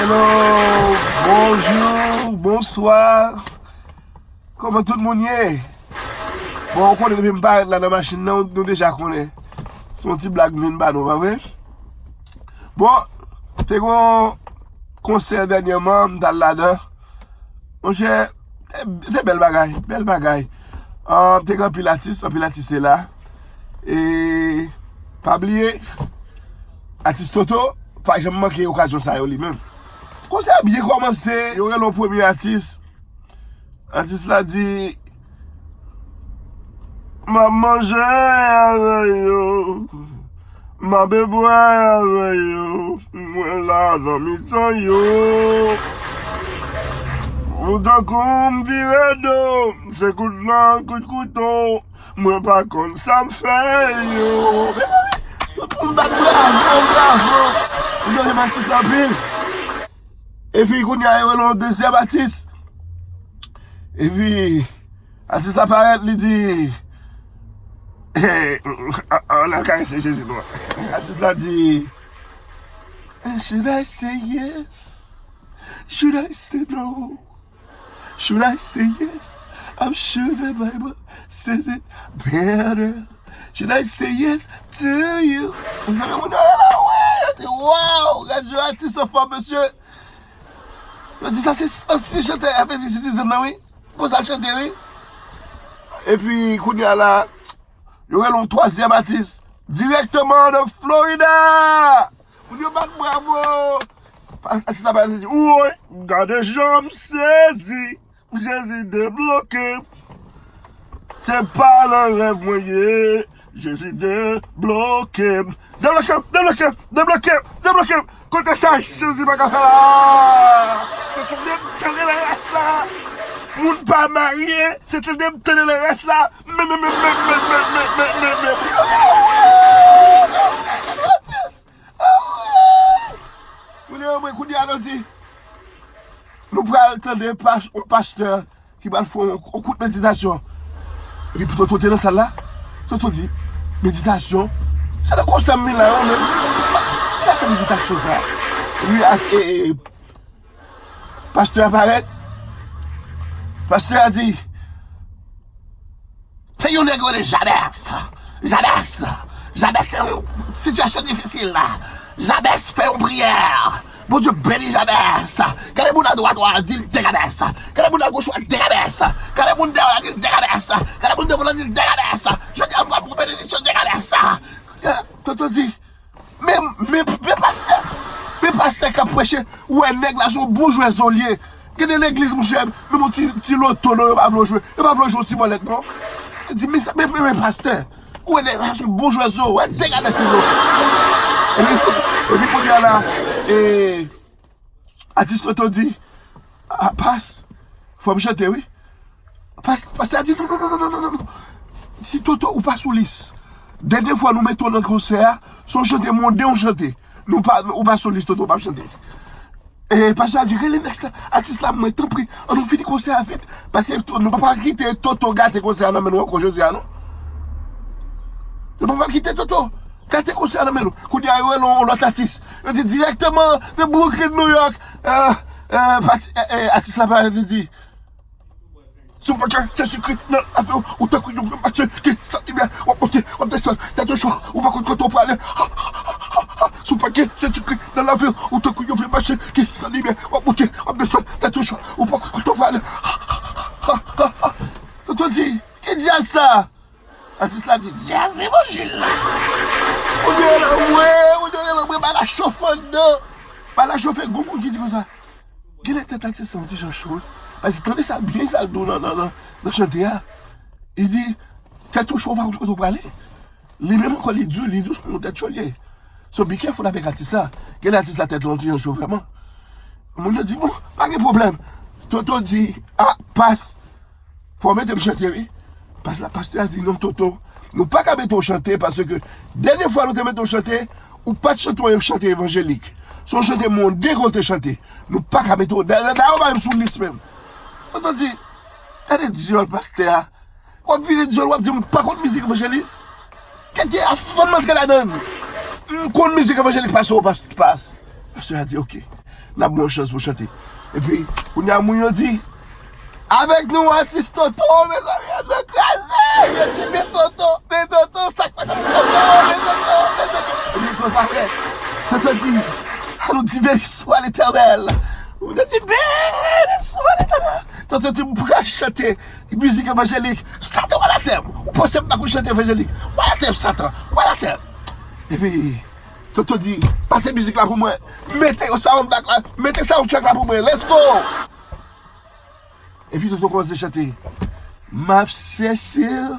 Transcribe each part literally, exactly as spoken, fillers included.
Hello, bonjou, bonswa. Kòman tout moun ye? Bon, ou konnen depi m parèt la nan machin nan, nou deja konnen. Se yon ti blag m vin ba nou, pa vre? Bon, te gen yon konsè dènyèman, m t al ladan. Monchè, te, te bèl bagay, bèl bagay. Ah, te gen anpil atis, anpil atis te la. E pa bliye, atis Toto pa janm manke okazyon sa yo li menm. Konsè a byen kòmanse, yo rele yon premye atis. Atis la di, m ap manje avè yo, m ap bwè avè yo, mwen la nan mitan yo. Ou tankou m vire do, se kout lan, kout kouto, mwen pa konn sa m fè yo. Mezanmi, se pou m bat bravo, bravo. M renmen atis la anpil. Epi kounye a, yo rele yon dezyèm atis. Epi, atis la parèt, li di, ann al karese Jezi non. Atis la di, should I say yes? Should I say no? Should I say yes? I'm sure the Bible says it better. Should I say yes to you? Mezanmi, moun yo rele wi, yo di, wow, gad jan atis anfòm, mesye. Yo di sa se ansyen chantè Avenged Citizen nan, wi. Konsa l chante, wi. Epi, kounye a la, yo rele yon twazyèm atis, dirèkteman de Florida. Moun yo bat bravo. Atis la parèt, li di, woy, gade jan m sezi. Jezi debloke m. Se pa nan rèv mwen ye. Jezi debloke m. Debloke m, debloke m, debloke m, debloke m. Kote sa Jezi pa ka fè la? Se tande m tande le rès la. Moun pa marye, se tande m tande le rès la. Men, men, men, men, men, men, men, men, men, men. Kounye a, mwen, kounye a, nou di, nou pral tande pas-, yon pastè ki pral fè yon, yon kout meditasyon. Epi pou Toto te nan sal la, Toto di, meditasyon? Se nan konsèy m la, yo menm. Ki afè meditasyon sa? Epi ak, e, e, pastè a parèt. Pastè a di, se yon nèg rele Jabès. Jabès. Jabès te yon sitiyasyon difisil la. Jabès fè yon priyè. Bondye beni Jabès. Gade moun adwat ou a, di l dekabès. Gade moun agoch ou a, dekabès. Gade moun dèyè w la, di l dekabès. Gade moun devan w la, di l dekabès. Jodi a, m pral pran benediksyon dekabès. Toto di, men, men, men pastè, men pastè k ap preche, ou wè nèg la se yon bon jwè zo l ye. Gen de legliz, monchè, menm yon ti, ti loto non, yo pa vle w jwe. Yo pa vle w jwe yon ti bòlèt non. Li di, men, men, men, men pastè, ou wè nèg la se yon bon jwè zo, wè dekabès li vle w fè. Epi, epi kounye a la, e, atis Toto di, a, pas, fò m chante wi. Pas-, pastè a di, non, non, non. Di, Toto, ou pa sou lis. Dènye fwa nou mete w nan konsè a, se yon chante monde w chante. Nou pa, ou pa sou lis, Toto, ou p ap chante. E pastè a di, rele nèks la, atis la, mwen, tanpri, an nou fini konsè a vit. Paske to-, nou pa pral kite Toto gate konsè a nan men nou ankò jodi a, non. Nou pa pral kite Toto gate konsè a nan men nou. Kounye a, yo rele yon lòt atis. Yo di, dirèkteman de Brooklyn, New York, e, e, pati, e, e, atis la parèt, li di, si w pa gen Jezikri nan lavi w, ou tankou yon vye machin ki san limyè, w ap monte, w ap desann, tèt ou cho, ou pa konn kote w prale. Si w pa gen Jezikri nan lavi w, ou tankou yon vye machin ki san limyè, w ap monte, w ap desann, tèt ou cho, ou pa konn kote w prale. Toto di, ki djaz sa? Atis la di, djaz levanjil la. Ou di, la, wi, ou di, la, wi, bagay la chofe anndan. Bagay la chofe, gon moun ki di konsa. Genlè tèt atis la yon ti jan cho wi. Paske tande sa byen sa l di w nan, nan, nan, nan chante a. Li di, tèt ou cho, ou pa konn kote w prale. Li menm ankò, li di, li di w se yon tèt cho li ye. So, be careful avèk atis la. Genlè atis la tèt la yon ti jan cho vrèman. Moun yo di, bon, pa gen pwoblèm. Toto di, a, pas. Fò w mete m chante, wi. Pas la, pastè a di, non, Toto, nou pa ka mete w chante, paske dènye fwa nou te mete w chante, ou pa t chante yon chante evanjelik. Se yon chante monde ke w te chante. Nou pa ka mete w, dayè, dayè, ou pa menm sou lis menm. Toto di, gade dyòl pastè a. W ap vire dyòl, w ap di, m pa konn mizik evanjelis. Gade a fon m antre ladan l. M konn mizik evanjelik pase w, pas, pas. Pastè a di, oke. N ap ba w chans pou chante. Epi, kounye a, moun yo di, avèk nou, atis Toto, mezanmi, yo kraze. Yo di, men Toto, men Toto, sa k pa ka Toto, men Toto, men Toto. Epi, Toto parèt. Toto di, anou di, beni swa Letènèl. Moun yo di, beni swa Letènèl. Toto di, m pral chante mizik evanjelik. Satan, w alatè m. Ou panse m pa konn chante evanjelik? W alatè m, Satan. W alatè m. Epi, Toto di, pase mizik la pou mwen. Mete yo soundback la. Mete soundtrack la pou mwen. Let's go! Epi Toto kòmanse chante. M ap chèche w.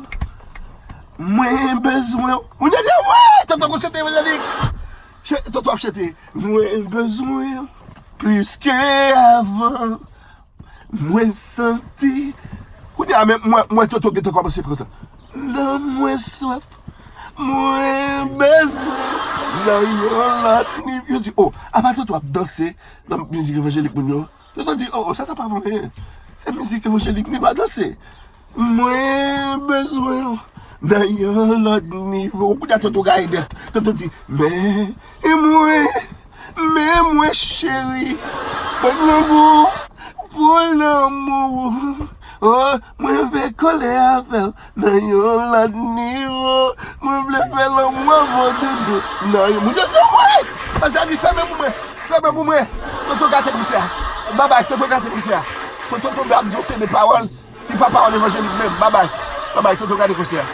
Mwen bezwen w. Moun yo di, wi! Toto konn chante evanjelik. Chè-, Toto ap chante. Mwen bezwen w. Plis ke avan. Mwen santi. Kounye a menm, mwen, mwen Toto gentan kòmanse konsa. Nan mwen swaf. Mwen bezwen. Nan yon lòt nivo. Yo di, oh, apa Toto ap danse nan mizik evanjelik moun yo? Toto di, oh, oh, sa, sa pa vanyen. Se mizik evanjelik, li pa danse. Mwen bezwen w nan yon lòt nivo. Kounye a Toto gaye nèt. Toto di, men, e mwen, men mwen cheri. Mwen gen gou pou lanmou. Oh, mwen vle kole avè w nan yon lòt nivo. Mwen vle fè lanmou avè w doudou. Nan yon, moun yo di, wi! Pase a di, fèmen pou mwen. Fèmen pou mwen. Toto gate konsè a. Babay, Toto gate konsè a. Toto tonbe ap di yon seri de pawòl ki pa pawòl evanjelik menm. Babay. Babay, Toto gate konsè a.